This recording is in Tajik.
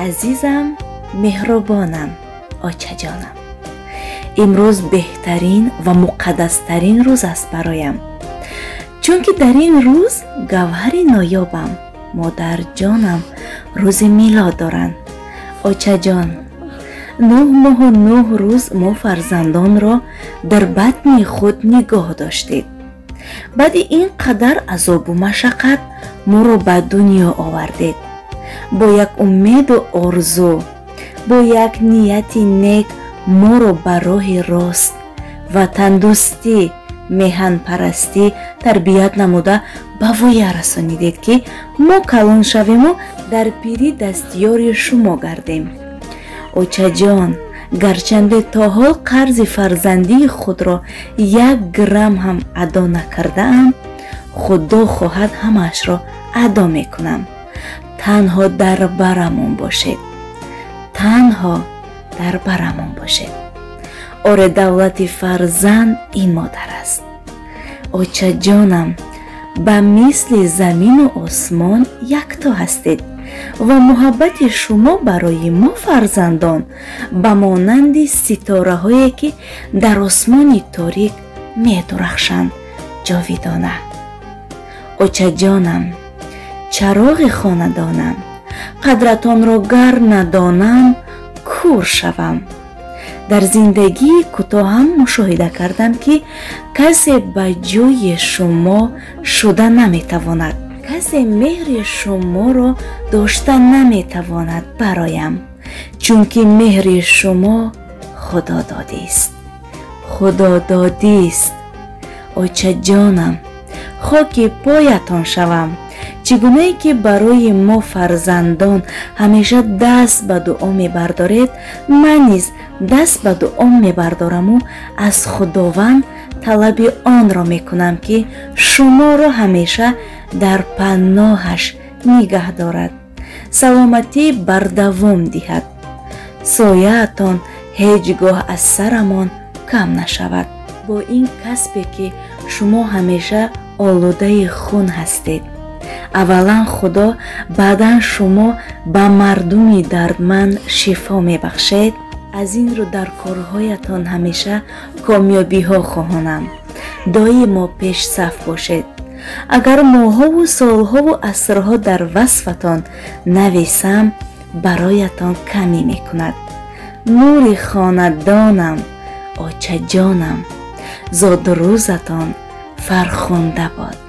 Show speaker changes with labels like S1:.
S1: Азизам, меҳрубонам, очаҷонам, имрӯз беҳтарин ва муқаддастарин рӯз аст бароям, чунки дар ин рӯз гавҳари ноёбам, модарҷонам, рӯзи милод доранд. Очаҷон, 9 моҳу 9 рӯз мо фарзандонро дар батни худ нигоҳ доштед. Баъди ин қадар азобу машаққат моро ба дунё овардед. Бо як умеду орзу, бо як нияти нек моро ба роҳи рост, ватандӯстӣ, меҳанпарастӣ тарбият намуда, ба воя расонидед, ки мо калон шавему дар пирӣ дастёри шумо гардем. Очаҷон, гарчанде то ҳол қарзи фарзандии худро як грамм ҳам адо накардаам, Худо хоҳад, ҳамаашро адо мекунам. Танҳо дар барамон бошед, танҳо дар барамон бошед. Оре, давлати фарзанд ин модар аст. Очаҷонам, ба мисли замину осмон якто ҳастед ва муҳаббати шумо барои мо фарзандон ба монанди ситораҳое, ки дар осмони торик медурахшанд, ҷовидона. Очаҷонам, чароғи хонадонам, қадратонро гар надонам, кур шавам. Дар зиндагии кӯтоҳам мушоҳида кардам, ки касе ба ҷои шумо шуда наметавонад, касе меҳри шуморо дошта наметавонад бароям, чунки меҳри шумо худододист, худододист. Очаҷонам, хоки поятон шавам. Чӣ гунае ки барои мо фарзандон ҳамеша даст ба дуо мебардоред, ман низ даст ба дуо мебардораму аз Худованд талаби онро мекунам, ки шуморо ҳамеша дар паноҳаш нигаҳ дорад, саломатӣ бардавом диҳад, сояатон ҳеҷ гоҳ аз сарамон кам нашавад. Бо ин касбе, ки шумо ҳамеша олудаи хун ҳастед, аввалан Худо, баъдан шумо ба мардуми дардманд шифо мебахшед. Аз ин рӯ дар корҳоятон ҳамеша комёбиҳо хоҳонам, доимо пешсаф бошед. Агар моҳову солҳову асрҳо дар васфатон нависам, бароятон камӣ мекунад. Нури хонадонам, очаҷонам, зодрӯзатон фархунда бод.